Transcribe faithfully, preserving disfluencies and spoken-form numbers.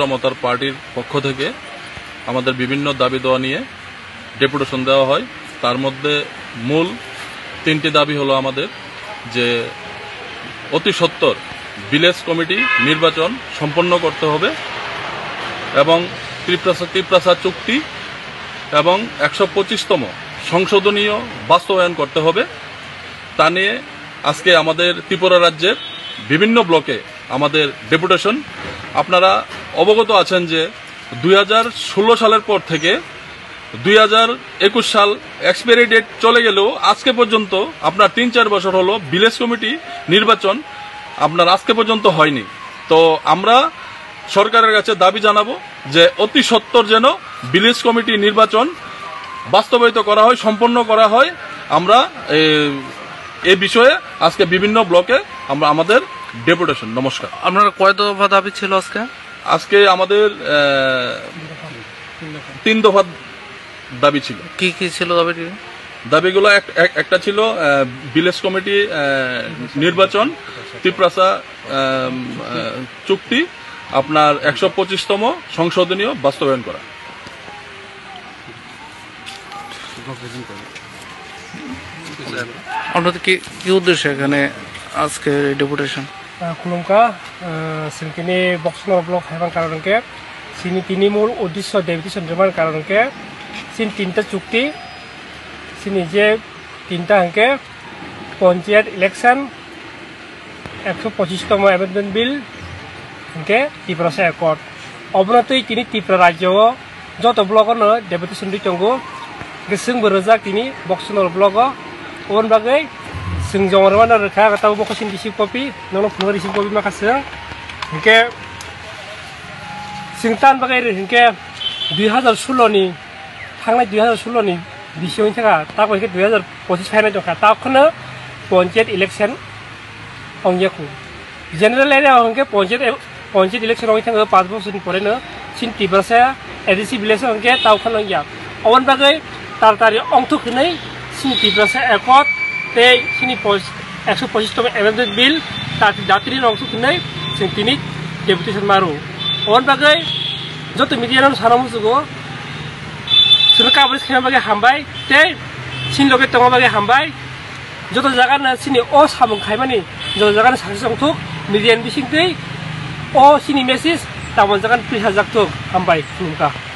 মমতার পার্টির পক্ষ থেকে আমাদের বিভিন্ন দাবি দেওয়া নিয়ে ডেপুটেশন দেওয়া হয়। তার মধ্যে মূল তিনটি দাবি হলো আমাদের যে অতি সত্বর ভিলেজ কমিটি নির্বাচন সম্পন্ন করতে হবে এবং তিপ্রাসা তিপ্রাসা চুক্তি এবং একশো পঁচিশতম সংশোধনীয় বাস্তবায়ন করতে হবে। তা নিয়ে আজকে আমাদের ত্রিপুরা রাজ্যের বিভিন্ন ব্লকে আমাদের ডেপুটেশন। আপনারা অবগত আছেন যে দুই হাজার ষোলো সালের পর থেকে দুই হাজার একুশ সাল এক্সপায়ারি ডেট চলে গেলেও আজকে পর্যন্ত আপনার তিন চার বছর হলো ভিলেজ কমিটি নির্বাচন আপনার আজকে পর্যন্ত হয়নি। তো আমরা সরকারের কাছে দাবি জানাবো যে অতি সত্বর যেন ভিলেজ কমিটি নির্বাচন বাস্তবায়িত করা হয়, সম্পন্ন করা হয়। আমরা এ, এ বিষয়ে আজকে বিভিন্ন ব্লকে আমরা আমাদের ডেপুটেশন। নমস্কার। আপনার কয় দফা দাবি ছিল আজকে? আজকে আমাদের আহ, তিন দফা দাবি ছিল। কি কি ছিল দাবি? দাবিগুলো এক- এক- একটা ছিল আহ, ভিলেজ কমিটি আহ, নির্বাচন, তিপ্রাসা আহ, আহ, চুক্তি, আপনার একশো পঁচিশতম সংশোধনীয় বাস্তবায়ন করা। আপনাদের কি কি উদ্দেশ্যে এখানে আজকে deputation? Khulumkha, chwng tini Boksonor block haiman karon hwnkhe, chini tini mul uddesyo deputation rwmani karon hwnkhe, chini tinta chukti, chini je tinta hwnkhe, Panchayat election, ekso pochishtomo amendment bill, hwnkhe Tiprasa Accord. Obono twi tini Tripura rajyo o joto block o no deputation rwi tongo. Hwnkhe chwng bo rwjak tini Boksonor block o. Oboni bagwi chwng joma rwmano rwkha, tabuk bo khe chini receive copy, nono phunukgo receive copy ma kha chwng. Hwnkhe chwng tan bagwi rw hwnkhe dui hazar sullo ni, thangnai dui hazar sullo ni bisingo wngkha kha, tabuk hwnkhe dui hazar pochis phainai tongkha, tabuk kheno panchayat election ongya khu. General area o hwnkhe panchayat, panchayat election ongwi thangkha, panch bochorni pore no chini Tiprasa A D C village o hwnkhe tabuk kheno ongya. Oboni bagwi taratari ongthok hwnwi chini Tiprasa Accord tei chini pos-, ekso pochishtomo amendment bill tat-, datiri ongthok hwnwi chwng tini deputation maro. Oboni bagwi joto media no sana muchugo, chwngno coverage khaina bagwi hambai tei chini loge tongma bagwi hambai. Joto jaga no chini o samung khaimani, joto jaga no success wngthok, media ni bisingtwi o chini message tabuk jaga no twisajakthok, hambai, khulumkha.